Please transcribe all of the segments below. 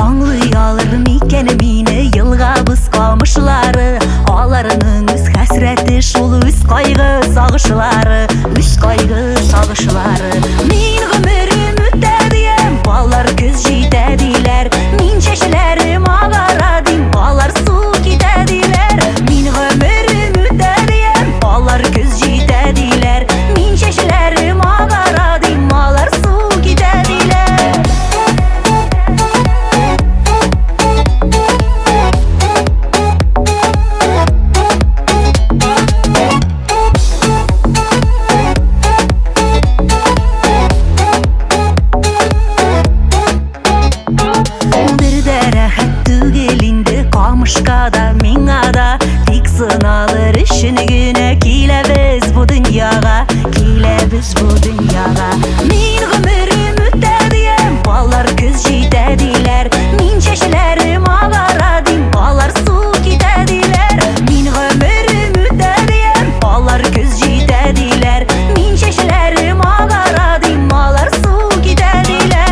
Аңлый алыр микән мине елгабыз камышлары? Аларның үз хәсрәте шул, үз кайгы сагышлары, үз кайгы сагышлары. Мин гомерем үтә диям, алар көз җитә диләр. Мин чәчләрем агара дим, алар су китә диләр. Мин гомерем үтә диям, алар көз җитә диләр. Мин чәчләрем агара дим, алар су китә диләр. Бер дә рәхәт түгел инде камышка да, миңа да. Тик сыналыр өчен генә киләбез бу дөньяга, киләбез бу дөньяга. Мин гомерем үтә диям, алар көз җитә диләр. Мин чәчләрем агара дим, алар су китә диләр. Мин гомерем үтә диям, алар көз җитә диләр. Мин чәчләрем агара дим, алар су китә диләр.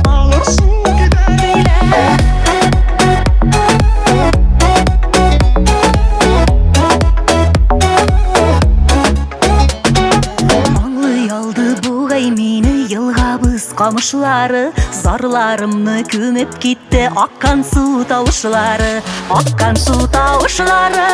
Алар су китә диләр. Аңлый алды бугай мине елгабыз камышлары, зарларымны күмеп китте аккан су тавышлары, аккан су тавышлары.